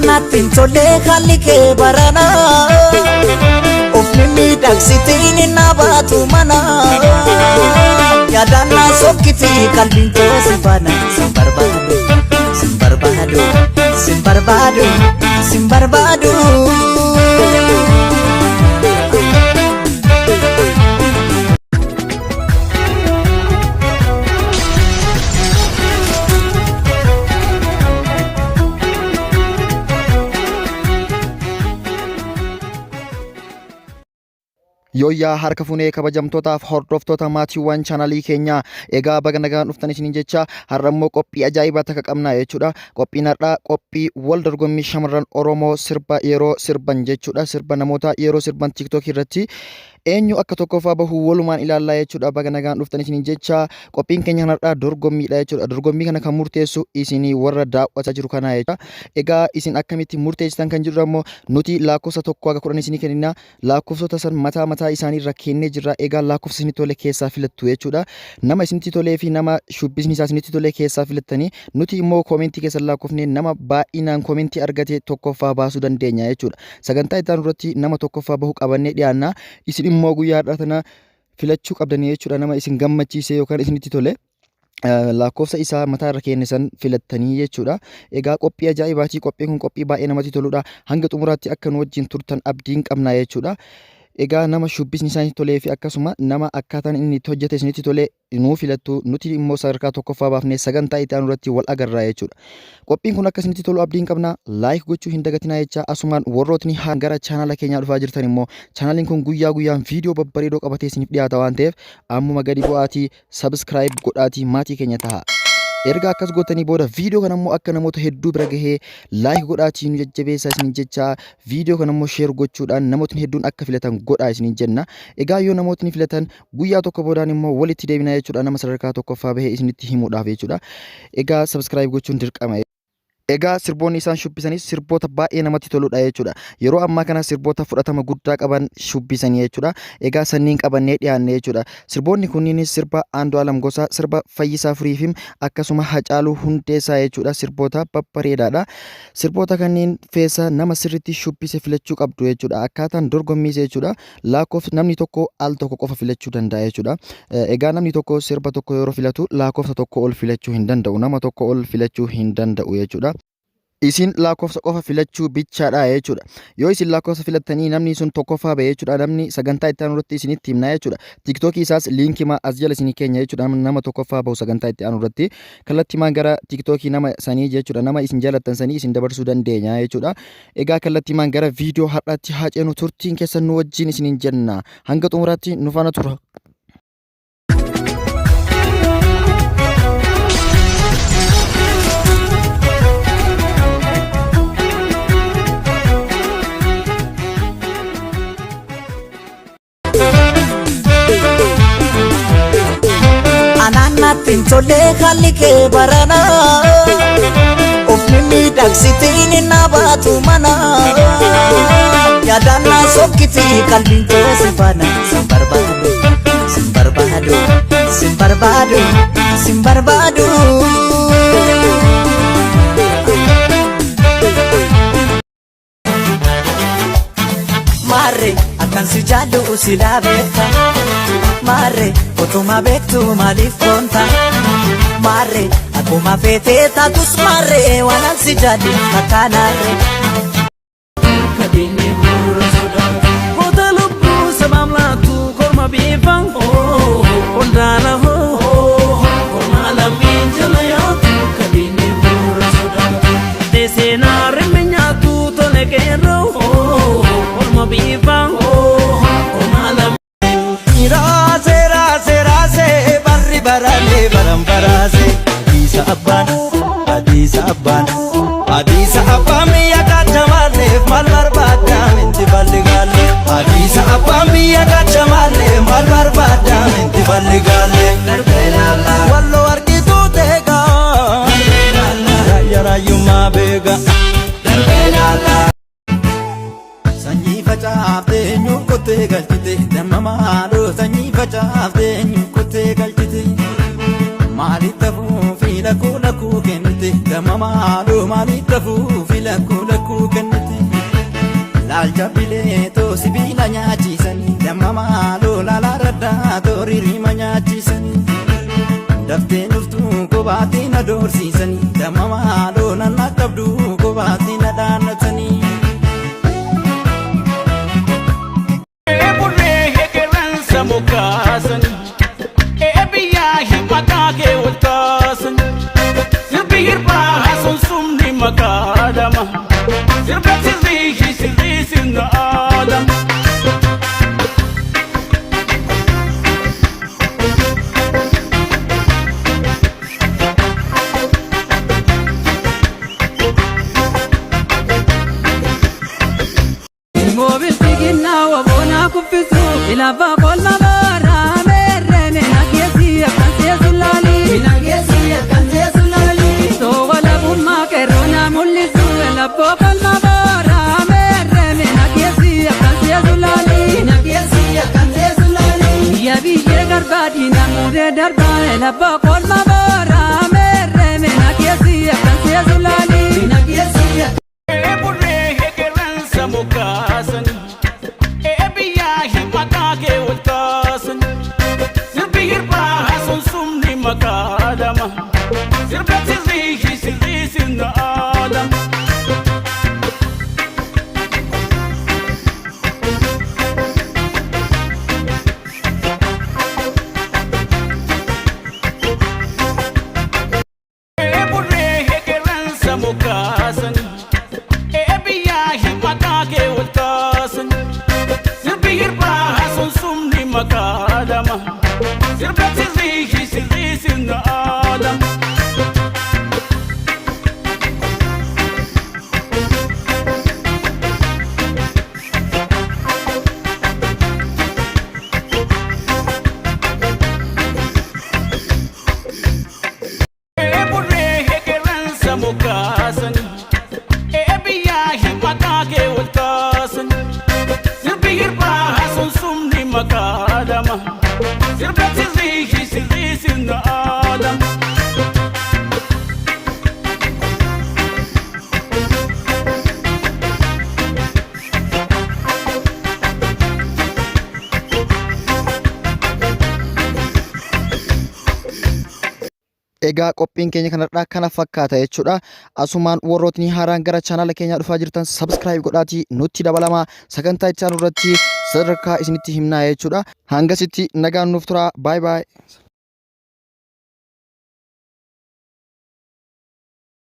Natti hin tolle haalli kee barana. Of mimmiidhagsitiin na baatu mana. Yaadaan na sokkiti qalbiin koo si faana. Sin barbaadu, sin barbaadu, sin barbaadu, sin barbaadu. Yooyyaa harka funee kabajamtootaaf hordoftoota maatiiwwan chaanalii keenyaa, egaa baga nagaan dhuftan isiniin jecha. Har'a immoo qophii ajaa'ibaa takka qabna jechuudha. Qophiin har'aa qophii wal dorgommii shamarran Oromoo sirba yeroo sirban jechuudha. Sirba namoota yeroo sirban TikTok irratti eenyu akka tokkoffaa bahu walumaan ilaallaa jechuudha. Baga nagaan dhuftan isiniin jecha. Qophiin keenya har'aa dorgommiidha jechuudha. Dorgommii kana kan murteessu isinii warra daawwataa jiru kana jechuudha. Egaa isin akkamitti murteessitan kan jedhu ammoo, nuti lakkoofsa 1 haga 10 isinii kennina. Lakkoofsota san mataa mataa isaanii irra kennee jirra. Egaa lakkoofsa isinitti tole keessaa filattu jechuudha. Nama isinitti tolee fi nama shubbisni isaa isinitti tole keessaa filattanii, nuti immoo koomentii keessan lakkoofnee nama baay'inaan koomentii argate tokkoffaa baasuu dandeenya jechuudha. Sagantaa itti aanu irratti nama tokkoffaa bahu qabannee dhiyaanna. Isin immoo guyyaa har'aa tana filachuu qabdanii jechuudha, nama isin gammachiise yookaan isinitti tole. Lakkoofsa isaa mataa irra kenne san filattanii jechuudha. Egaa qophii ajaa'ibaatii, qophiin kun qophii baay'ee namatti toludha. Hanga xumuraatti akka nu wajjin turtan abdiin qabna jechuudha. Egaa nama shubbisni isaa tolee fi akkasuma nama akkaataan inni itti hojjete isinitti tole nuu filattu, nuti immoo sadarkaa tokkoffaa baafnee sagantaa itti aanu irratti wal agarra jechuudha. Qophiin kun akka isinitti tolu abdiin qabna. Like gochuu hin dagatinaa jecha. Asumaan warrootni gara chaanala keenyaa dhufaa jirtan immoo, chaanaliin kun guyyaa guyyaan viidiyoo babbareedoo qabatee isiniif dhiyaata waan ta'eef, ammuma gadi bu'aatii subscribe godhaatii maatii keenya taha. Erga akkas gootanii booda, viidiyoo kana immoo akka namoota hedduu bira gahee like godhaatii nu jajjabeessaa isiniin jecha. Viidiyoo kana immoo share gochuudhaan namootni hedduun akka filatan godhaa isiniin jenna. Egaa yoo namootni filatan, guyyaa tokko boodaan immoo walitti deebinaa jechuudha, nama sadarkaa tokkoffaa bahee isinitti himuudhaaf jechuudha. Egaa subscribe gochuun dirqama. Egaa sirboonni isaan shubbisanis sirboota baay'ee namatti toludha jechuudha. Yeroo ammaa kana sirboota fudhatama guddaa qaban shubbisanii jechuudha. Egaa sanniin qabannee dhiyaanne jechuudha. Sirboonni kunniinis sirba Andu'aalam Gosaa, sirba Fayyisaa Furiifim, akkasuma Hacaaluu Hundeessaa jechuudha. Sirboota babbareedaadha. Sirboota kanneen keessa nama sirriitti shubbise filachuu qabdu jechuudha. Akkaataan dorgommiis jechuudha. Lakkoofsa namni tokko al tokko qofa filachuu danda'a jechuudha. Egaa namni tokko sirba tokko yeroo filatu lakkoofsa tokko ol filachuu hin danda'u. Nama tokko ol filachuu hin danda'u jechuudha. Isin lakkoofsa qofa filachuu bichaadha jechuudha. Yoo isin lakkoofsa filattanii namni sun tokkoffaa ba'e jechuudha. Namni sagantaa itti aanu irratti isinitti himna jechuudha. Tiiktookii isaas liinkima as jala isinii keenya jechuudha. Nama tokkoffaa bahu sagantaa itti aanu irratti kallattimaan gara tiiktookii nama sanii jechuudha. Nama isin jaalattan sanii isin dabarsuu dandeenya jechuudha. Egaa kallattiimaan gara viidiyoo har'aatti haa ceenu. Turtiin keessan nu wajjin isiniin jenna. Hanga xumuraatti nu faana tura. Anaan natti hin tolle haalli kee barana. Of mimmiidhagsitiin na baatu mana. Yaadaan na sokkiti qalbiin koo si faana. Sin barbaadu, sin barbaadu, sin barbaadu, sin barbaadu. Maarree, akkan si jaallu silaa beekta. Maarree, otuma beektu maaliif koonta? Maarree, akkuma feetee taatus, maarree, waan an si jaallu akkaanaarree. Goota lubbuu sabaaf laattu, korma biifan qondaala hoo, korma lammiin jala yaatu kadhiinni bu'uura sodaatu. Seenaa rimmi nyaatu tole qeerroo, korma biifan korma lammiin. Raasee raasee raasee, barri baraalee baran baraasee. Hadiisa abbaan, hadiisa abbaan, hadiisa abbaan biyya kaachamaalleef maal barbaaddaa minti balli gaalle. Hadiisa abbaan biyya kaachamaalleef maal barbaaddaa minti balli gaalle. Walloo argituu teegaa, raayya raayyummaa beeka. Sanyii facaaftee eenyuun qottee galchite damma maaloo? Sanyii facaaftee eenyuun qottee galchite? Maalitti hafuu fi lakkoo Lakkuu lakkuu kennite damma maaloo maaliif dafuufi lakkuu lakkuu kennite. Laalcha bilee too sibiila nyaachisanii damma maaloo laalaa raddaa too ririma nyaachisanii. Daftee dhuftuu kophaatti na doorsiisanii damma maaloo nan dhaqqabduu kophaatti na dhaannatanii. Burree hegerransa moggaasan ee biyyaa maqaa kee ol kaasan sirbi hirbaa sunsumni maqaadama sirba sirrii sirrii sirna aadama. Ilmoo bilchiginnaa waboonaa kuffisu ilaafaa kolma baaraa meerree mina keessi akkan seesu laali. Mina keessi akkan seesu laali. Soowa labummaa qeerroonaa mul'isu labboo kolma baaraa meerree mina keessi akkan seesu laali. Mina keessi akkan seesu laali. Biyya biyyee garbaa diinaa muudee darbaa labboo kolma baaraa meerree mina keessi akkan seesu laali. Mina keessi. Burree hegerransa moggaasan ee biyyaa maqaa kee ol kaasan sirbi hirbaa sunsumni maqaadama sirba sirrii sirrii sirna aadama. Burree hegerransa moggaasan ee biyyaa maqaa kee ol kaasan sirbi hirbaa sunsumni maqaadama sirba sirrii sirrii sirna aadama. Burree hegerransa moggaasan ee biyyaa maqaa kee ol kaasan sirbi hirbaa sunsumni maqaadama sirba sirrii sirrii sirna aadama. Egaa qophiin keenya kanarraa kana fakkaata jechuudha. Asumaan warrootni haaraan gara chaanaala keenyaa dhufaa jirtan subscribe godhaatii nutti dabalamaa sagantaa itti aanu irratti sadarkaa isinitti himnaa jechuudha. Hangasitti nagaan nuuf turaa. Baay baay.